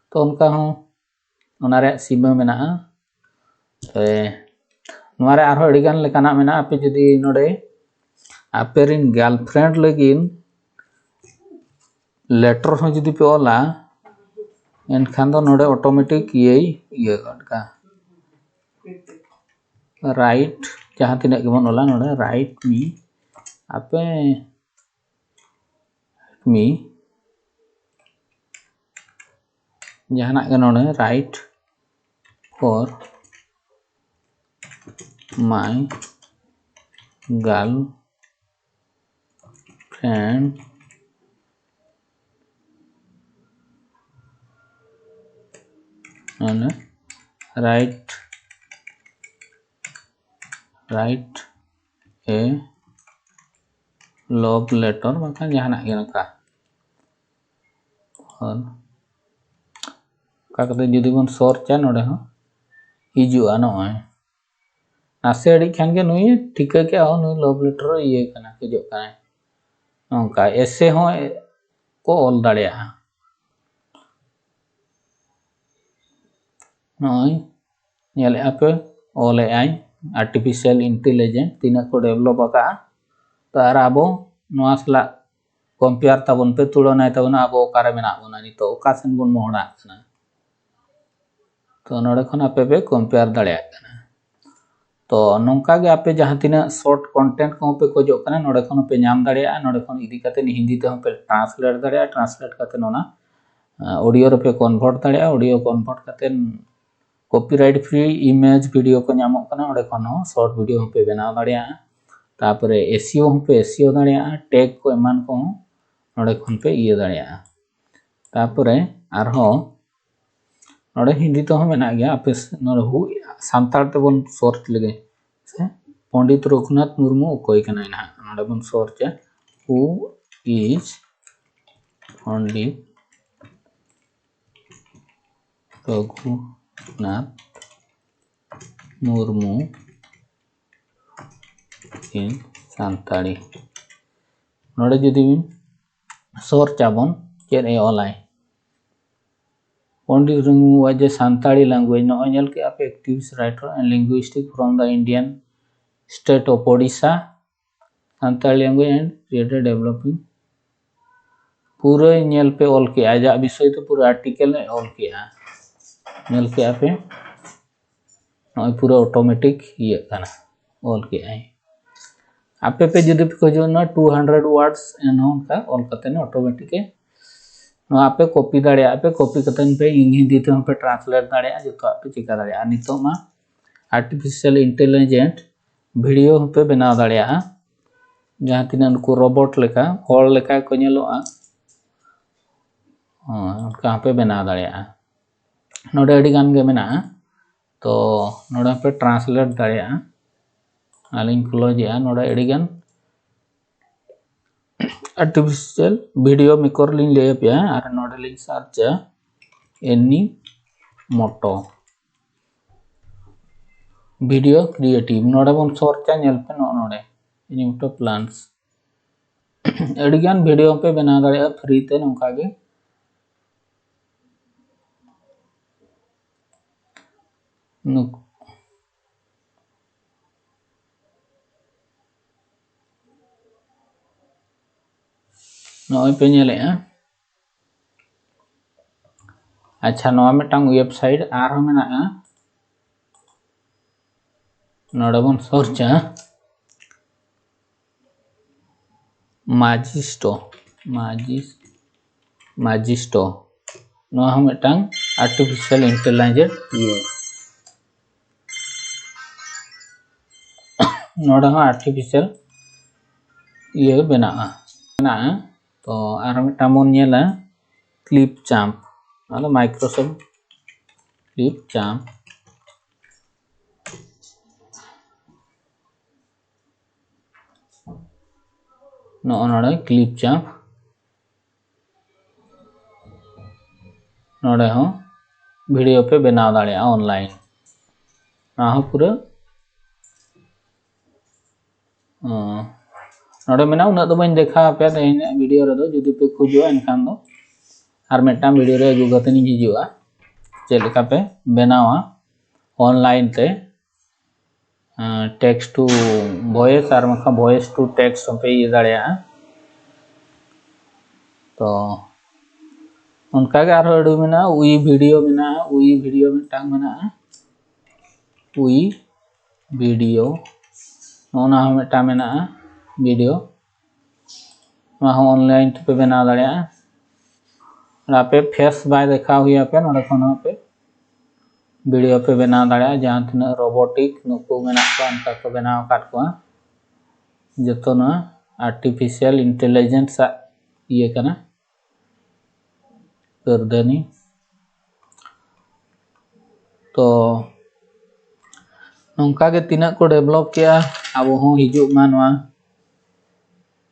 ᱛᱚ ᱚᱱᱠᱟ ᱦᱚᱸ ᱚᱱᱟ ᱨᱮᱭᱟᱜ ᱥᱤᱢᱟᱹ ᱢᱮᱱᱟᱜᱼᱟ᱾ ᱛᱚᱵᱮ ᱱᱚᱣᱟ ᱨᱮ ᱟᱨᱦᱚᱸ ᱟᱹᱰᱤᱜᱟᱱ ᱞᱮᱠᱟᱱᱟᱜ ᱢᱮᱱᱟᱜᱼᱟ᱾ ᱟᱯᱮ ᱡᱩᱫᱤ ᱱᱚᱰᱮ ᱟᱯᱮ ᱨᱮᱱ ᱜᱟᱨᱞᱯᱷᱨᱮᱱᱰ ᱞᱟᱹᱜᱤᱫ ᱞᱮᱴᱚᱨ ᱦᱚᱸ ᱡᱩᱫᱤ ᱯᱮ ᱚᱞᱟ, ᱮᱱᱠᱷᱟᱱ ᱫᱚ ᱱᱚᱰᱮ ᱚᱴᱳᱢᱮᱴᱤᱠ ᱤᱭᱟᱹᱭ ᱤᱭᱟᱹ ᱜᱚᱫ ᱠᱟᱜᱼᱟ᱾ ᱨᱟᱭᱤᱴ, ᱡᱟᱦᱟᱸ ᱛᱤᱱᱟᱹᱜ ᱜᱮᱵᱚᱱ ᱚᱞᱟ ᱱᱚᱰᱮ ᱨᱟᱭᱤᱴ ᱢᱤ, ᱟᱯᱮ ᱢᱤ, ᱡᱟᱦᱟᱱᱟᱜ ᱜᱮ ᱱᱚᱰᱮ ᱨᱟᱭᱤᱴ ᱯᱷᱚᱨ ᱢᱟᱭ ᱜᱟᱨᱞ ᱯᱷᱨᱮᱱᱰ, ᱢᱟᱱᱮ ᱨᱟᱭᱤᱴ, ᱨᱟᱭᱤᱴ ᱮ ᱞᱚᱵᱷ ᱞᱮᱴᱚᱨ, ᱵᱟᱝᱠᱷᱟᱱ ᱡᱟᱦᱟᱱᱟᱜ ᱜᱮ ᱱᱚᱝᱠᱟ᱾ ᱟᱨ ᱚᱱᱠᱟ ᱠᱟᱛᱮ ᱡᱩᱫᱤ ᱵᱚᱱ ᱥᱚᱨᱪᱟ, ᱱᱚᱰᱮ ᱦᱚᱸ ᱦᱤᱡᱩᱜᱼᱟ᱾ ᱱᱚᱜᱼᱚᱭ ᱱᱟᱥᱮ ᱟᱹᱰᱤ ᱠᱷᱟᱱ ᱜᱮ ᱱᱩᱭ ᱴᱷᱤᱠᱟᱹ ᱠᱮᱜᱼᱟ, ᱦᱚᱸ ᱱᱩᱭ ᱞᱚᱵᱷ ᱞᱮᱴᱚᱨ ᱤᱭᱟᱹ ᱠᱟᱱᱟ, ᱠᱷᱚᱡᱚᱜ ᱠᱟᱱᱟᱭ᱾ ᱱᱚᱝᱠᱟ ᱮᱥᱮ ᱦᱚᱸ ᱠᱚ ᱚᱞ ᱫᱟᱲᱮᱭᱟᱜᱼᱟ᱾ ᱱᱚᱜᱼᱚᱭ ᱧᱮᱞᱮᱫᱼᱟ ᱯᱮ, ᱚᱞᱮᱫᱼᱟᱭ artificial intelligence ᱛᱤᱱᱟᱹᱜ ᱠᱚ develop ᱟᱠᱟᱫᱼᱟ᱾ ᱛᱚ ᱟᱨ ᱟᱵᱚ ᱱᱚᱣᱟ ᱥᱟᱞᱟᱜ compare ᱛᱟᱵᱚᱱ ᱯᱮ, ᱛᱩᱞᱚᱱᱟᱭ ᱛᱟᱵᱚᱱᱟ ᱟᱵᱚ ᱚᱠᱟᱨᱮ ᱢᱮᱱᱟᱜ ᱵᱚᱱᱟ ᱱᱤᱛᱚᱜ, ᱚᱠᱟ ᱥᱮᱱ ᱵᱚᱱ ᱢᱚᱦᱰᱟᱜ ᱠᱟᱱᱟ᱾ ᱛᱚ ᱱᱚᱰᱮ ᱠᱷᱚᱱ ᱟᱯᱮ ᱯᱮ compare ᱫᱟᱲᱮᱭᱟᱜ ᱠᱟᱱᱟ᱾ ᱛᱚ ᱱᱚᱝᱠᱟ ᱜᱮ ᱟᱯᱮ ᱡᱟᱦᱟᱸ ᱛᱤᱱᱟᱹᱜ short content ᱠᱚᱦᱚᱸ ᱯᱮ ᱠᱷᱚᱡᱚᱜ ᱠᱟᱱᱟ, ᱱᱚᱰᱮ ᱠᱷᱚᱱ ᱯᱮ ᱧᱟᱢ ᱫᱟᱲᱮᱭᱟᱜᱼᱟ᱾ ᱱᱚᱰᱮ ᱠᱷᱚᱱ ᱤᱫᱤ ᱠᱟᱛᱮ ᱦᱤᱱᱫᱤ ᱛᱮᱦᱚᱸ ᱯᱮ translate ᱫᱟᱲᱮᱭᱟᱜᱼᱟ᱾ Translate ᱠᱟᱛᱮ ᱚᱱᱟ audio ᱨᱮᱯᱮ convert ᱫᱟᱲᱮᱭᱟᱜᱼᱟ᱾ Audio convert ᱠᱟᱛᱮ copyright free image video ᱠᱚ ᱧᱟᱢᱚᱜ ᱠᱟᱱᱟ, ᱚᱸᱰᱮ ᱠᱷᱚᱱ ᱦᱚᱸ short video ᱦᱚᱸᱯᱮ ᱵᱮᱱᱟᱣ ᱫᱟᱲᱮᱭᱟᱜᱼᱟ᱾ ᱛᱟᱯᱚᱨᱮ S E O ᱦᱚᱸᱯᱮ S E O ᱫᱟᱲᱮᱭᱟᱜᱼᱟ, tag ᱠᱚ ᱮᱢᱟᱱ ᱠᱚᱦᱚᱸ ᱱᱚᱰᱮ ᱠᱷᱚᱱ ᱯᱮ ᱤᱭᱟᱹ ᱫᱟᱲᱮᱭᱟᱜᱼᱟ᱾ ᱛᱟᱯᱚᱨᱮ ᱟᱨᱦᱚᱸ ᱱᱚᱰᱮ ᱦᱤᱱᱫᱤ ᱛᱮᱦᱚᱸ ᱢᱮᱱᱟᱜ ᱜᱮᱭᱟ, ᱟᱯᱮ ᱱᱚᱰᱮ who, ᱥᱟᱱᱛᱟᱲ ᱛᱮᱵᱚᱱ search ᱞᱮᱜᱮ ᱥᱮ, ᱯᱚᱱᱰᱤᱛ ᱨᱚᱜᱷᱩᱱᱟᱛᱷ ᱢᱩᱨᱢᱩ ᱚᱠᱚᱭ ᱠᱟᱱᱟᱭ ᱱᱟᱦᱟᱜ, ᱱᱚᱰᱮ ᱵᱚᱱ search ᱟ, who is Pandit Raghunath Murmu in Santali. ᱱᱚᱰᱮ ᱡᱩᱫᱤ ᱵᱤᱱ search ᱟᱵᱚᱱ, ᱪᱮᱫ ᱮ ᱚᱞᱟᱭ, ᱯᱚᱱᱰᱤᱛ ᱨᱚᱜᱷᱩᱱᱟᱛᱷ ᱡᱮ ᱥᱟᱱᱛᱟᱲᱤ language, ᱱᱚᱜᱼᱚᱭ ᱧᱮᱞ ᱠᱮᱜᱼᱟ ᱯᱮ, activist writer and linguistic from the Indian state of Odisha, Santali language and created developing. ᱯᱩᱨᱟᱹ ᱧᱮᱞ ᱯᱮ ᱚᱞ ᱠᱮᱜᱼᱟ, ᱟᱡᱟᱜ ᱵᱤᱥᱚᱭ ᱛᱮ ᱯᱩᱨᱟᱹ article ᱮ ᱚᱞ ᱠᱮᱜᱼᱟ᱾ ᱧᱮᱞ ᱠᱮᱜᱼᱟ ᱯᱮ, ᱱᱚᱜᱼᱚᱭ ᱯᱩᱨᱟᱹ automatic ᱤᱭᱟᱹᱜ ᱠᱟᱱᱟ, ᱚᱞ ᱠᱮᱜᱼᱟᱭ᱾ ᱟᱯᱮ ᱯᱮ ᱡᱩᱫᱤ ᱯᱮ ᱠᱷᱚᱡᱚᱜᱼᱟ two hundred words ᱮᱱᱦᱚᱸ ᱚᱱᱠᱟ ᱚᱞ ᱠᱟᱛᱮ automatic ᱮ, ᱱᱚᱣᱟ ᱯᱮ copy ᱫᱟᱲᱮᱭᱟᱜᱼᱟ ᱯᱮ, copy ᱠᱟᱛᱮ ᱯᱮ ᱦᱤᱱᱫᱤ ᱛᱮᱦᱚᱸ ᱯᱮ translate ᱫᱟᱲᱮᱭᱟᱜᱼᱟ, ᱡᱚᱛᱚᱣᱟᱜ ᱯᱮ ᱪᱤᱠᱟ ᱫᱟᱲᱮᱭᱟᱜᱼᱟ᱾ ᱱᱤᱛᱚᱜ ᱢᱟ artificial intelligent video ᱦᱚᱸᱯᱮ ᱵᱮᱱᱟᱣ ᱫᱟᱲᱮᱭᱟᱜᱼᱟ᱾ ᱡᱟᱦᱟᱸ ᱛᱤᱱᱟᱹᱜ ᱱᱩᱠᱩ robot ᱞᱮᱠᱟ, ᱦᱚᱲ ᱞᱮᱠᱟ ᱠᱚ ᱧᱮᱞᱚᱜᱼᱟ, ᱦᱚᱸ, ᱚᱱᱠᱟ ᱦᱚᱸᱯᱮ ᱵᱮᱱᱟᱣ ᱫᱟᱲᱮᱭᱟᱜᱼᱟ᱾ ᱱᱚᱰᱮ ᱟᱹᱰᱤ ᱜᱟᱱ ᱜᱮ ᱢᱮᱱᱟᱜᱼᱟ, ᱛᱚ ᱱᱚᱰᱮ ᱦᱚᱸᱯᱮ translate ᱫᱟᱲᱮᱭᱟᱜᱼᱟ᱾ ᱟᱹᱞᱤᱧ close ᱮᱜᱼᱟ, ᱱᱚᱰᱮ ᱟᱹᱰᱤ ᱜᱟᱱ artificial video maker ᱞᱤᱧ ᱞᱟᱹᱭ ᱟᱯᱮᱭᱟ, ᱟᱨ ᱱᱚᱰᱮ ᱞᱤᱧ search ᱟ Animoto video creative᱾ ᱱᱚᱰᱮ ᱵᱚᱱ search ᱟ, ᱧᱮᱞ ᱯᱮ ᱱᱚᱜᱼᱚ ᱱᱚᱰᱮ Animoto plans᱾ ᱟᱹᱰᱤᱜᱟᱱ video ᱯᱮ ᱵᱮᱱᱟᱣ ᱫᱟᱲᱮᱭᱟᱜᱼᱟ free ᱛᱮ ᱱᱚᱝᱠᱟ ᱜᱮ᱾ ᱱᱩᱠ-, ᱱᱚᱜᱼᱚᱭ ᱯᱮ ᱧᱮᱞᱮᱜᱼᱟ᱾ ᱟᱪᱪᱷᱟ, ᱱᱚᱣᱟ ᱢᱤᱫᱴᱟᱝ website ᱟᱨᱦᱚᱸ ᱢᱮᱱᱟᱜᱼᱟ, ᱱᱚᱰᱮ ᱵᱚᱱ ᱥᱟᱨᱪᱟ Magisto, Magis, Magisto᱾ ᱱᱚᱣᱟ ᱦᱚᱸ ᱢᱤᱫᱴᱟᱝ artificial intelligence ᱤᱭᱟᱹ᱾ ᱱᱚᱰᱮ ᱦᱚᱸ artificial ᱤᱭᱟᱹ ᱵᱮᱱᱟᱜᱼᱟ, ᱢᱮᱱᱟᱜᱼᱟ᱾ ᱛᱚ ᱟᱨ ᱢᱤᱫᱴᱟᱝ ᱵᱚᱱ ᱧᱮᱞᱟ Clipchamp, ᱚᱱᱟ ᱫᱚ Microsoft Clipchamp᱾ ᱱᱚᱜᱼᱚ ᱱᱚᱰᱮ Clipchamp, ᱱᱚᱰᱮ ᱦᱚᱸ video ᱯᱮ ᱵᱮᱱᱟᱣ ᱫᱟᱲᱮᱭᱟᱜᱼᱟ online᱾ ᱱᱚᱣᱟ ᱦᱚᱸ ᱯᱩᱨᱟᱹ, ᱚ, ᱱᱚᱰᱮ ᱢᱮᱱᱟᱜᱼᱟ, ᱩᱱᱟᱹᱜ ᱫᱚ ᱵᱟᱹᱧ ᱫᱮᱠᱷᱟᱣ ᱟᱯᱮᱭᱟ ᱛᱮᱦᱮᱧᱟᱜ video ᱨᱮᱫᱚ᱾ ᱡᱩᱫᱤ ᱯᱮ ᱠᱷᱚᱡᱚᱜᱼᱟ ᱮᱱᱠᱷᱟᱱ ᱫᱚ ᱟᱨ ᱢᱤᱫᱴᱟᱝ video ᱨᱮ ᱟᱹᱜᱩ ᱠᱟᱛᱮ ᱤᱧ ᱦᱤᱡᱩᱜᱼᱟ, ᱪᱮᱫ ᱞᱮᱠᱟ ᱯᱮ ᱵᱮᱱᱟᱣᱟ online ᱛᱮ᱾ ᱟᱸ, text to voice ᱟᱨ ᱵᱟᱝᱠᱷᱟᱱ voice to text ᱦᱚᱸᱯᱮ ᱤᱭᱟᱹ ᱫᱟᱲᱮᱭᱟᱜᱼᱟ᱾ ᱛᱚ ᱚᱱᱠᱟᱜᱮ ᱟᱨᱦᱚᱸ ᱟᱹᱰᱤ ᱢᱮᱱᱟᱜᱼᱟ, ᱩᱭ video ᱢᱮᱱᱟᱜᱼᱟ, ᱩᱭ video ᱢᱤᱫᱴᱟᱝ ᱢᱮᱱᱟᱜᱼᱟ, ᱩᱭ video, ᱱᱚᱜᱼᱚ ᱱᱟ ᱦᱚᱸ ᱢᱤᱫᱴᱟᱝ ᱢᱮᱱᱟᱜᱼᱟ video᱾ ᱱᱚᱣᱟ ᱦᱚᱸ online ᱛᱮᱯᱮ ᱵᱮᱱᱟᱣ ᱫᱟᱲᱮᱭᱟᱜᱼᱟ᱾ ᱟᱨ ᱟᱯᱮ face ᱵᱟᱭ ᱫᱮᱠᱷᱟᱣ ᱦᱩᱭ ᱟᱯᱮ, ᱱᱚᱰᱮ ᱠᱷᱚᱱ ᱦᱚᱸ ᱟᱯᱮ video ᱯᱮ ᱵᱮᱱᱟᱣ ᱫᱟᱲᱮᱭᱟᱜᱼᱟ᱾ ᱡᱟᱦᱟᱸ ᱛᱤᱱᱟᱹᱜ robotic ᱱᱩᱠᱩ ᱢᱮᱱᱟᱜ ᱠᱚᱣᱟ, ᱚᱱᱠᱟ ᱠᱚ ᱵᱮᱱᱟᱣ ᱟᱠᱟᱫ ᱠᱚᱣᱟ᱾ ᱡᱚᱛᱚ ᱱᱚᱣᱟ artificial intelligence ᱟᱜ ᱤᱭᱟᱹ ᱠᱟᱱᱟ, ᱠᱟᱹᱨᱫᱷᱟᱹᱱᱤ᱾ ᱛᱚ ᱱᱚᱝᱠᱟ ᱜᱮ ᱛᱤᱱᱟᱹᱜ ᱠᱚ develop ᱠᱮᱜᱼᱟ, ᱟᱵᱚ ᱦᱚᱸ ᱦᱤᱡᱩᱜ ᱢᱟ ᱱᱚᱣᱟ,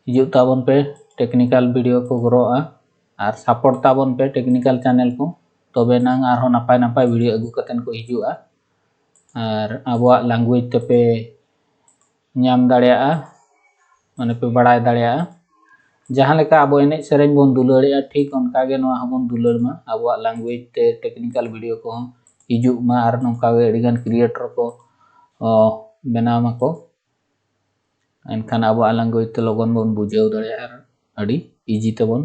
ᱦᱤᱡᱩᱜ ᱛᱟᱵᱚᱱ ᱯᱮ, technical video ᱠᱚ ᱜᱨᱳᱜᱼᱟ᱾ ᱟᱨ support ᱛᱟᱵᱚᱱ ᱯᱮ technical channel ᱠᱚ, ᱛᱚᱵᱮ ᱱᱟᱝ ᱟᱨᱦᱚᱸ ᱱᱟᱯᱟᱭ ᱱᱟᱯᱟᱭ video ᱟᱹᱜᱩ ᱠᱟᱛᱮᱱ ᱠᱚ ᱦᱤᱡᱩᱜᱼᱟ᱾ ᱟᱨ ᱟᱵᱚᱣᱟᱜ language ᱛᱮᱯᱮ ᱧᱟᱢ ᱫᱟᱲᱮᱭᱟᱜᱼᱟ, ᱢᱟᱱᱮ ᱯᱮ ᱵᱟᱲᱟᱭ ᱫᱟᱲᱮᱭᱟᱜᱼᱟ᱾ ᱡᱟᱦᱟᱸ ᱞᱮᱠᱟ ᱟᱵᱚ ᱮᱱᱮᱡ ᱥᱮᱨᱮᱧ ᱵᱚᱱ ᱫᱩᱞᱟᱹᱲᱮᱜᱼᱟ, ᱴᱷᱤᱠ ᱚᱱᱠᱟ ᱜᱮ ᱱᱚᱣᱟ ᱦᱚᱸᱵᱚᱱ ᱫᱩᱞᱟᱹᱲ ᱢᱟ᱾ ᱟᱵᱚᱣᱟᱜ language ᱛᱮ technical video ᱠᱚᱦᱚᱸ ᱦᱤᱡᱩᱜ ᱢᱟ ᱟᱨ ᱱᱚᱝᱠᱟ ᱜᱮ ᱟᱹᱰᱤᱜᱟᱱ creator ᱠᱚ ᱵᱮᱱᱟᱣ ᱢᱟᱠᱚ᱾ ᱮᱱᱠᱷᱟᱱ ᱟᱵᱚᱣᱟᱜ language ᱛᱮ ᱞᱚᱜᱚᱱ ᱵᱚᱱ ᱵᱩᱡᱷᱟᱹᱣ ᱫᱟᱲᱮᱭᱟᱜᱼᱟ ᱟᱨ ᱟᱹᱰᱤ easy ᱛᱮᱵᱚᱱ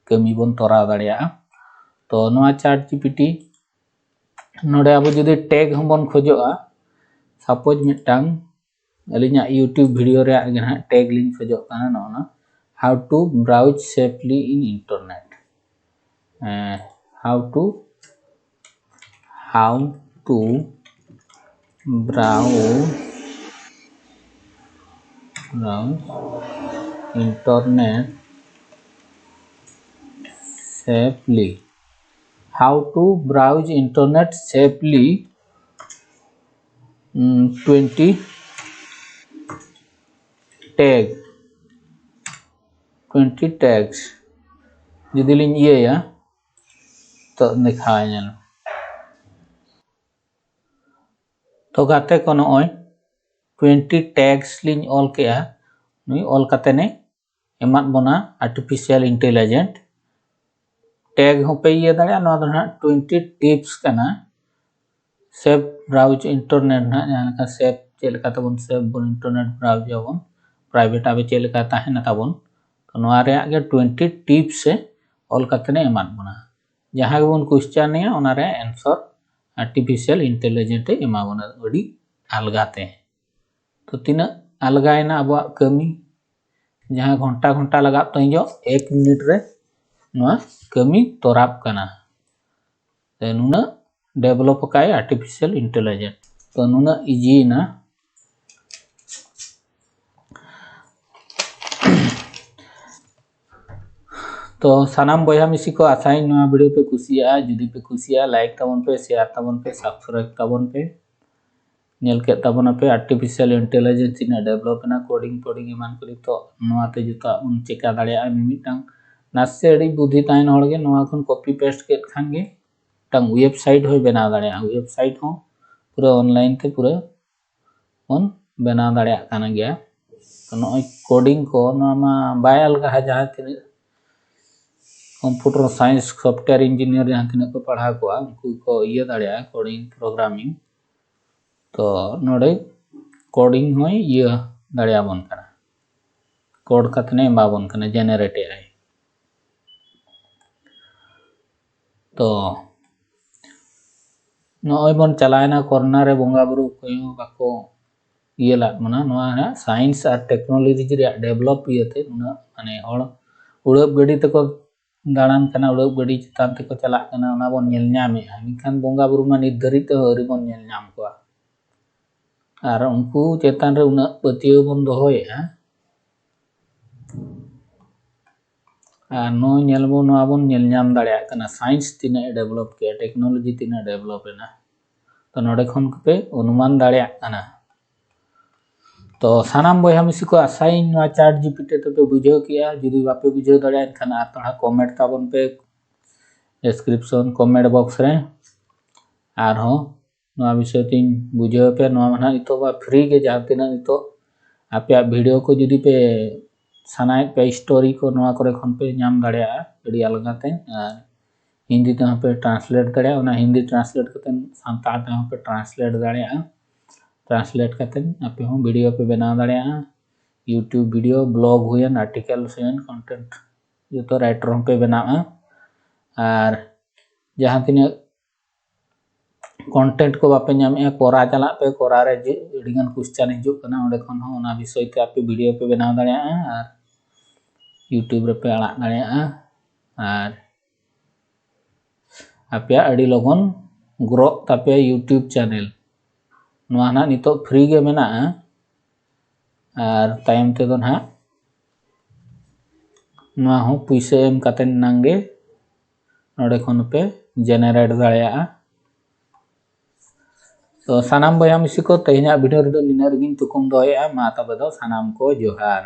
ᱠᱟᱹᱢᱤ ᱵᱚᱱ ᱛᱚᱨᱟᱣ ᱫᱟᱲᱮᱭᱟᱜᱼᱟ᱾ ᱛᱚ ᱱᱚᱣᱟ ChatGPT ᱱᱚᱰᱮ ᱟᱵᱚ ᱡᱩᱫᱤ tag ᱦᱚᱸᱵᱚᱱ ᱠᱷᱚᱡᱚᱜᱼᱟ, suppose ᱢᱤᱫᱴᱟᱝ ᱟᱹᱞᱤᱧᱟᱜ YouTube video ᱨᱮᱭᱟᱜ ᱜᱮ ᱱᱟᱦᱟᱜ tag ᱞᱤᱧ ᱠᱷᱚᱡᱚᱜ ᱠᱟᱱᱟ, ᱱᱚᱜᱼᱚ ᱱᱟ, how to browse safely in internet, how to how to browse browse internet safely, how to browse internet safely, twenty tag, twenty tags ᱡᱩᱫᱤ ᱞᱤᱧ ᱤᱭᱟᱹᱭᱟ, ᱛᱚ ᱫᱮᱠᱷᱟᱣ ᱧᱮᱞ᱾ ᱛᱚ ᱜᱟᱛᱮ ᱠᱚ, ᱱᱚᱜᱼᱚᱭ twenty tags ᱞᱤᱧ ᱚᱞ ᱠᱮᱜᱼᱟ᱾ ᱱᱩᱭ ᱚᱞ ᱠᱟᱛᱮ ᱱᱮ ᱮᱢᱟᱫ ᱵᱚᱱᱟ artificial intelligent᱾ Tag ᱦᱚᱸᱯᱮ ᱤᱭᱟᱹ ᱫᱟᱲᱮᱭᱟᱜᱼᱟ᱾ ᱱᱚᱣᱟ ᱫᱚ ᱱᱟᱦᱟᱜ twenty tips ᱠᱟᱱᱟ᱾ Safe browse internet ᱱᱟᱦᱟᱜ, ᱡᱟᱦᱟᱸ ᱞᱮᱠᱟ safe, ᱪᱮᱫ ᱞᱮᱠᱟ ᱛᱮᱵᱚᱱ safe ᱵᱚᱱ internet browse ᱟᱵᱚᱱ, private ᱟᱵᱚ ᱪᱮᱫ ᱞᱮᱠᱟ ᱛᱟᱦᱮᱱᱟ ᱛᱟᱵᱚᱱ, ᱛᱚ ᱱᱚᱣᱟ ᱨᱮᱭᱟᱜ ᱜᱮ twenty tips ᱮ ᱚᱞ ᱠᱟᱛᱮ ᱮ ᱮᱢᱟᱫ ᱵᱚᱱᱟ᱾ ᱡᱟᱦᱟᱸ ᱜᱮᱵᱚᱱ question ᱮᱭᱟ, ᱚᱱᱟ ᱨᱮᱭᱟᱜ answer artificial intelligent ᱮ ᱮᱢᱟ ᱵᱚᱱᱟ ᱟᱹᱰᱤ ᱟᱞᱜᱟ ᱛᱮ᱾ ᱛᱚ ᱛᱤᱱᱟᱹᱜ ᱟᱞᱜᱟᱭᱮᱱᱟ ᱟᱵᱚᱣᱟᱜ ᱠᱟᱹᱢᱤ, ᱡᱟᱦᱟᱸ ᱜᱷᱚᱱᱴᱟ ᱜᱷᱚᱱᱴᱟ ᱞᱟᱜᱟᱜ ᱛᱟᱦᱮᱸᱡᱚᱜ, ᱮᱠ ᱢᱤᱱᱤᱴ ᱨᱮ ᱱᱚᱣᱟ ᱠᱟᱹᱢᱤ ᱛᱚᱨᱟᱵ ᱠᱟᱱᱟ᱾ ᱛᱚ ᱱᱩᱱᱟᱹᱜ develop ᱟᱠᱟᱫ artificial intelligent, ᱛᱚ ᱱᱩᱱᱟᱹᱜ easy ᱮᱱᱟ᱾ ᱛᱚ ᱥᱟᱱᱟᱢ ᱵᱚᱭᱦᱟ ᱢᱤᱥᱤ ᱠᱚ, ᱟᱥᱟᱭᱟᱹᱧ ᱱᱚᱣᱟ video ᱯᱮ ᱠᱩᱥᱤᱭᱟᱜᱼᱟ᱾ ᱡᱩᱫᱤ ᱯᱮ ᱠᱩᱥᱤᱭᱟᱜᱼᱟ, like ᱛᱟᱵᱚᱱ ᱯᱮ, share ᱛᱟᱵᱚᱱ ᱯᱮ, subscribe ᱛᱟᱵᱚᱱ ᱯᱮ᱾ ᱧᱮᱞ ᱠᱮᱫ ᱛᱟᱵᱚᱱᱟᱯᱮ artificial intelligence ᱛᱤᱱᱟᱹᱜ develop ᱮᱱᱟ, coding ᱯᱷᱳᱰᱤᱝ ᱮᱢᱟᱱ ᱠᱚ ᱱᱤᱛᱚᱜ ᱱᱚᱣᱟ ᱛᱮ ᱡᱚᱛᱚᱣᱟᱜ ᱵᱚᱱ ᱪᱮᱠᱟ ᱫᱟᱲᱮᱭᱟᱜᱼᱟ᱾ ᱢᱤᱢᱤᱫᱴᱟᱝ ᱱᱟᱥᱮ ᱟᱹᱰᱤ ᱵᱩᱫᱷᱤ ᱛᱟᱦᱮᱱ ᱦᱚᱲ ᱜᱮ ᱱᱚᱣᱟ ᱠᱷᱚᱱ copy paste ᱠᱮᱫ ᱠᱷᱟᱱ ᱜᱮ ᱢᱤᱫᱴᱟᱝ website ᱦᱚᱸᱭ ᱵᱮᱱᱟᱣ ᱫᱟᱲᱮᱭᱟᱜᱼᱟ᱾ Website ᱦᱚᱸ ᱯᱩᱨᱟᱹ online ᱛᱮ ᱯᱩᱨᱟᱹ ᱵᱚᱱ ᱵᱮᱱᱟᱣ ᱫᱟᱲᱮᱭᱟᱜ ᱠᱟᱱ ᱜᱮᱭᱟ᱾ ᱛᱚ ᱱᱚᱜᱼᱚᱭ coding ᱠᱚ, ᱱᱚᱣᱟ ᱢᱟ ᱵᱟᱭ ᱟᱞᱜᱟᱦᱟ, ᱡᱟᱦᱟᱸ ᱛᱤᱱᱟᱹᱜ computer science, software engineer ᱡᱟᱦᱟᱸ ᱛᱤᱱᱟᱹᱜ ᱠᱚ ᱯᱟᱲᱦᱟᱣ ᱠᱚᱣᱟ, ᱩᱱᱠᱩ ᱠᱚ ᱤᱭᱟᱹ ᱫᱟᱲᱮᱭᱟᱜᱼᱟ coding, programming᱾ ᱛᱚ ᱱᱚᱰᱮ coding ᱦᱚᱸᱭ ᱤᱭᱟᱹ ᱫᱟᱲᱮᱭᱟᱵᱚᱱ ᱠᱟᱱᱟ, code ᱠᱟᱛᱮ ᱮ ᱮᱢᱟᱵᱚᱱ ᱠᱟᱱᱟ, generate ᱮᱜᱼᱟᱭ᱾ ᱛᱚ ᱱᱚᱜᱼᱚᱭ ᱵᱚᱱ ᱪᱟᱞᱟᱣᱮᱱᱟ corner ᱨᱮ, ᱵᱚᱸᱜᱟ ᱵᱩᱨᱩ ᱚᱠᱚᱭ ᱦᱚᱸ ᱵᱟᱠᱚ ᱤᱭᱟᱹ ᱞᱟᱜ ᱵᱚᱱᱟ᱾ ᱱᱚᱣᱟ ᱦᱟᱸᱜ science ᱟᱨ technology ᱨᱮᱭᱟᱜ develop ᱤᱭᱟᱹᱛᱮ ᱱᱩᱱᱟᱹᱜ ᱢᱟᱱᱮ ᱦᱚᱲ ᱩᱰᱟᱹᱵ ᱜᱟᱹᱰᱤ ᱛᱮᱠᱚ ᱫᱟᱬᱟᱱ ᱠᱟᱱᱟ, ᱩᱰᱟᱹᱵ ᱜᱟᱹᱰᱤ ᱪᱮᱛᱟᱱ ᱛᱮᱠᱚ ᱪᱟᱞᱟᱜ ᱠᱟᱱᱟ, ᱚᱱᱟ ᱵᱚᱱ ᱧᱮᱞ ᱧᱟᱢᱮᱜᱼᱟ᱾ ᱢᱮᱱᱠᱷᱟᱱ ᱵᱚᱸᱜᱟ ᱵᱩᱨᱩ ᱢᱟ ᱱᱤᱛ ᱫᱷᱟᱹᱨᱤᱡ ᱛᱮᱦᱚᱸ ᱟᱹᱣᱨᱤ ᱵᱚᱱ ᱧᱮᱞ ᱧᱟᱢ ᱠᱚᱣᱟ᱾ ᱟᱨ ᱩᱱᱠᱩ ᱪᱮᱛᱟᱱ ᱨᱮ ᱩᱱᱟᱹᱜ ᱯᱟᱹᱛᱭᱟᱹᱣ ᱵᱚᱱ ᱫᱚᱦᱚᱭᱮᱜᱼᱟ᱾ ᱟᱨ ᱱᱚᱜᱼᱚᱭ ᱧᱮᱞ ᱵᱚᱱ, ᱱᱚᱣᱟ ᱵᱚᱱ ᱧᱮᱞ ᱧᱟᱢ ᱫᱟᱲᱮᱭᱟᱜ ᱠᱟᱱᱟ, science ᱛᱤᱱᱟᱹᱜ ᱮ develop ᱠᱮᱜᱼᱟ, technology ᱛᱤᱱᱟᱹᱜ develop ᱮᱱᱟ᱾ ᱛᱚ ᱱᱚᱰᱮ ᱠᱷᱚᱱ ᱯᱮ ᱚᱱᱩᱢᱟᱱ ᱫᱟᱲᱮᱭᱟᱜ ᱠᱟᱱᱟ᱾ ᱛᱚ ᱥᱟᱱᱟᱢ ᱵᱚᱭᱦᱟ ᱢᱤᱥᱤ ᱠᱚ, ᱟᱥᱟᱭᱟᱹᱧ ᱱᱚᱣᱟ ChatGPT ᱛᱮᱯᱮ ᱵᱩᱡᱷᱟᱹᱣ ᱠᱮᱜᱼᱟ᱾ ᱡᱩᱫᱤ ᱵᱟᱯᱮ ᱵᱩᱡᱷᱟᱹᱣ ᱫᱟᱲᱮᱭᱟᱜᱼᱟ, ᱮᱱᱠᱷᱟᱱ ᱟᱨ ᱫᱚᱦᱲᱟ comment ᱛᱟᱵᱚᱱ ᱯᱮ description, comment box ᱨᱮ᱾ ᱟᱨᱦᱚᱸ ᱱᱚᱣᱟ ᱵᱤᱥᱚᱭ ᱛᱤᱧ ᱵᱩᱡᱷᱟᱹᱣ ᱯᱮ᱾ ᱱᱚᱣᱟ ᱢᱟ ᱱᱟᱦᱟᱜ ᱱᱤᱛᱚᱜ ᱢᱟ free ᱜᱮ, ᱡᱟᱦᱟᱸ ᱛᱤᱱᱟᱹᱜ ᱱᱤᱛᱚᱜ ᱟᱯᱮᱭᱟᱜ video ᱠᱚ ᱡᱩᱫᱤ ᱯᱮ ᱥᱟᱱᱟᱭᱮᱫ ᱯᱮ, story ᱠᱚ, ᱱᱚᱣᱟ ᱠᱚᱨᱮ ᱠᱷᱚᱱ ᱯᱮ ᱧᱟᱢ ᱫᱟᱲᱮᱭᱟᱜᱼᱟ ᱟᱹᱰᱤ ᱟᱞᱜᱟ ᱛᱮ᱾ ᱟᱨ ᱦᱤᱱᱫᱤ ᱛᱮᱦᱚᱸ ᱯᱮ translate ᱫᱟᱲᱮᱭᱟᱜᱼᱟ, ᱚᱱᱟ ᱦᱤᱱᱫᱤ translate ᱠᱟᱛᱮ ᱥᱟᱱᱛᱟᱲ ᱛᱮᱦᱚᱸ ᱯᱮ translate ᱫᱟᱲᱮᱭᱟᱜᱼᱟ᱾ Translate ᱠᱟᱛᱮ ᱟᱯᱮ ᱦᱚᱸ video ᱯᱮ ᱵᱮᱱᱟᱣ ᱫᱟᱲᱮᱭᱟᱜᱼᱟ, YouTube video, blog ᱦᱩᱭᱮᱱ, article ᱦᱩᱭᱮᱱ, content ᱡᱚᱛᱚ writer ᱦᱚᱸ ᱯᱮ ᱵᱮᱱᱟᱜᱼᱟ᱾ ᱟᱨ ᱡᱟᱦᱟᱸ ᱛᱤᱱᱟᱹᱜ content ᱠᱚ ᱵᱟᱯᱮ ᱧᱟᱢᱮᱜᱼᱟ, Quora ᱪᱟᱞᱟᱜ ᱯᱮ, Quora ᱨᱮ ᱡᱮ ᱟᱹᱰᱤᱜᱟᱱ question ᱦᱤᱡᱩᱜ ᱠᱟᱱᱟ, ᱚᱸᱰᱮ ᱠᱷᱚᱱ ᱦᱚᱸ ᱚᱱᱟ ᱵᱤᱥᱚᱭ ᱛᱮ ᱟᱯᱮ video ᱯᱮ ᱵᱮᱱᱟᱣ ᱫᱟᱲᱮᱭᱟᱜᱼᱟ ᱟᱨ YouTube ᱨᱮᱯᱮ ᱟᱲᱟᱜ ᱫᱟᱲᱮᱭᱟᱜᱼᱟ᱾ ᱟᱨ ᱟᱯᱮᱭᱟᱜ ᱟᱹᱰᱤ ᱞᱚᱜᱚᱱ growth ᱛᱟᱯᱮᱭᱟ YouTube channel᱾ ᱱᱚᱣᱟ ᱱᱟᱦᱟᱜ ᱱᱤᱛᱚᱜ free ᱜᱮ ᱢᱮᱱᱟᱜᱼᱟ, ᱟᱨ ᱛᱟᱭᱚᱢ ᱛᱮᱫᱚ ᱱᱟᱦᱟᱜ ᱱᱚᱣᱟ ᱦᱚᱸ ᱯᱩᱭᱥᱟᱹ ᱮᱢ ᱠᱟᱛᱮ ᱮᱱᱟᱝ ᱜᱮ ᱱᱚᱰᱮ ᱠᱷᱚᱱ ᱯᱮ generate ᱫᱟᱲᱮᱭᱟᱜᱼᱟ᱾ ᱛᱚ ᱥᱟᱱᱟᱢ ᱵᱚᱭᱦᱟ ᱢᱤᱥᱤ ᱠᱚ, ᱛᱮᱦᱮᱧᱟᱜ video ᱨᱮᱫᱚ ᱱᱤᱱᱟᱹᱜ ᱨᱮᱜᱮᱧ ᱛᱩᱠᱩᱢ ᱫᱚᱦᱚᱭᱮᱜᱼᱟ᱾ ᱢᱟ ᱛᱚᱵᱮ ᱫᱚ ᱥᱟᱱᱟᱢ ᱠᱚ ᱡᱚᱦᱟᱨ᱾